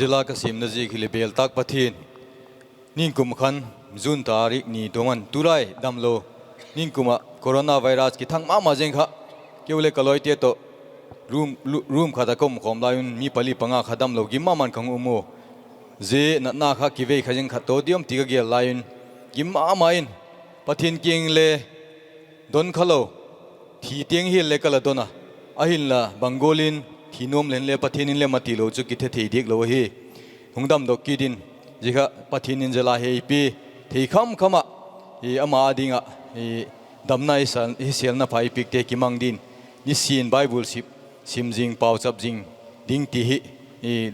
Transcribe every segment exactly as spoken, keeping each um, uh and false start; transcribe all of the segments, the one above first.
Zia la ka siamna ziak hileh bêl tâk Pathian, ningkum khan June tarik ni tuam an tulai damlo, ningkum ah coronavirus kithang ma ma zing kha, keu leh ka lawite tawh room khat ah ka um khawm lai un mi pali panga kha damlo gim ma ma'n ka hung um u. Zia natna kha kivei kha zing khat tawh diam ti ka gel lai un, gim ma ma in Pathian kiang le don kha lo, thi tiang hial le ka la don a, ahinla bang gual in thi nuam leng le Pathian in le ma tilo chu kithe thei diak lo ahi. Hung damdok kit in, zia kha Pathian in zia la hi ei pia thei kham kham ah, ama â ding ah damna, hisêlna pha ei piakte kimang din, nisin Bible sim zing, pauchap zing ding ti hi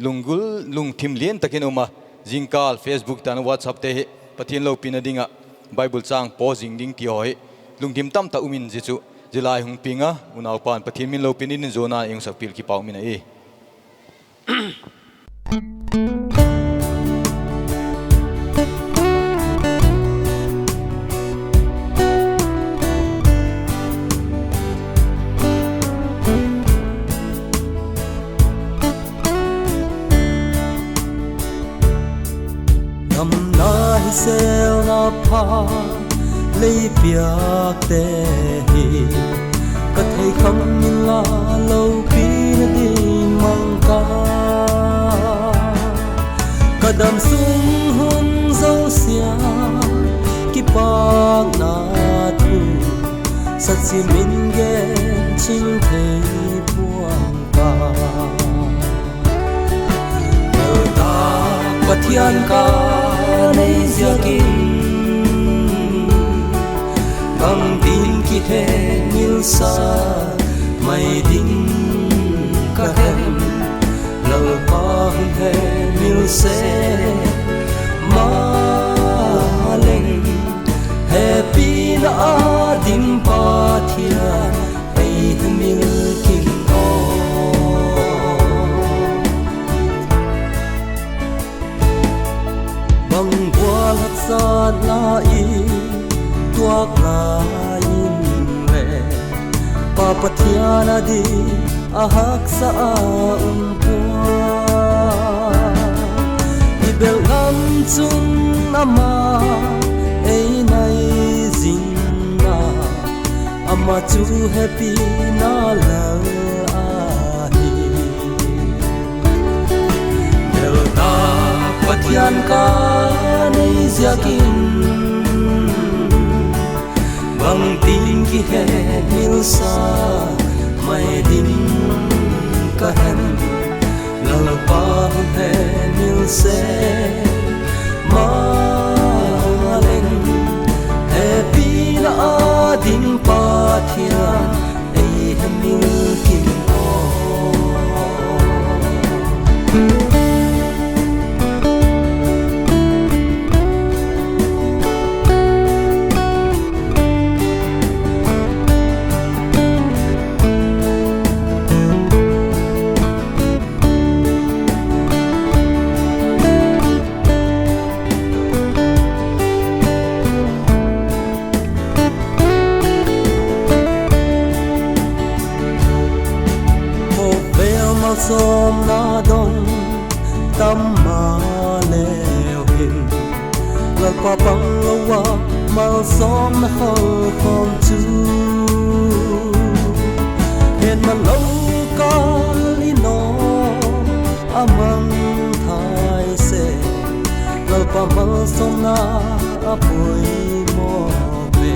lunggul lungthim lian tak in um a, zingkâl Facebook tan WhatsAppte hi Pathian lopina ding ah Bible châng post zing ding ti haw hi lungthim tamtak um in, zia chu zia la hi hung piang a, unaupa'n Pathian min lopina in zuan a ei hung sak pial kipak um in ahi. Damna hisêlna pha lei piakte hi ka thei kham inla, lopina ding mang ka, ka damsung hun zosia kipakna thu, sa chiam in gen ching thei pua'ng ka. Bêl tâk Pathian ka nei ziakin, bangtin kihetmilsa mai ding ka hem, Lalpa hun hemil sek maleng, hepina â ding Pathian ei hemil kin aw. Bang gual haksatna i tuak lai in le, Pa Pathian â ding a haksa a um pua. I bel ngam chun ama ei nai zing a, ama chu hepina Lal ahi. Bêl tâk Pathian ka nei ziakin, bangtin kihetmilsa mai ding ka hem, Lalpa hun hemil sek maleng, hepina â ding Pathian ei hemil kin aw. Khawvel malsawmna dong tam maleu hin, Lalpa panglo a malsawmna khol khawm chu, hetman lo kâl i naw a mangthai sek, Lalpa malsawmna a poimaw ve.